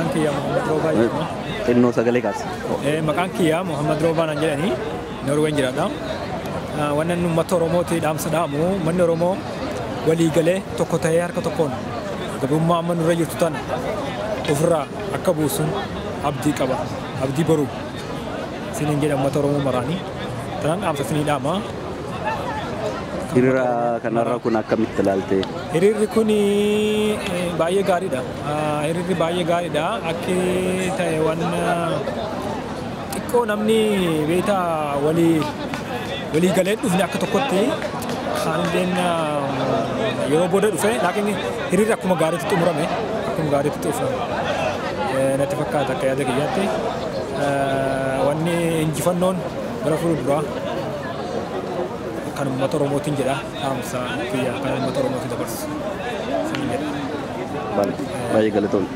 Maqaan kiyya Muhammad Roobaa jedhama. Xinnoo sagalee kaasi. Maqaan kiyya Muhammad Roobaa naan jedhani, Norween jiraadha. Wannan uummata Oromooti dhaamsa dhaamu, uummanni Oromoo walii galee tokko ta'ee harka tokkoon gabrummaa amma nurra jirtu tana ofirraa akka buusuun abdii qaba. Abdii boruu isiniin jedha uummata Oromoo maraanii. Tanaan dhaamsa isinii dhaama. Hiriira kanarra kun akkamitti ilaalte? Hiriirri kun baay'ee gaariidha. Hiriirri baay'ee gaariidha. Akki ta'e waan xiqqoo namni beektaa walii galee dhufne akka tokkotti kaanilleen yeroo booda dhufe, laakiin hiriirri akkuma gaariitti xumurame, akkuma gaariitti xumurame natti fakkaata akka yaada kiyyaatti. Wanni injifannoon gara fuulduraa kan uummata Oromootiin jedha, dhaamsa kiyya kan uummata Oromootiin dabarsu. Saniin jedha. Baay'ee galatoomne.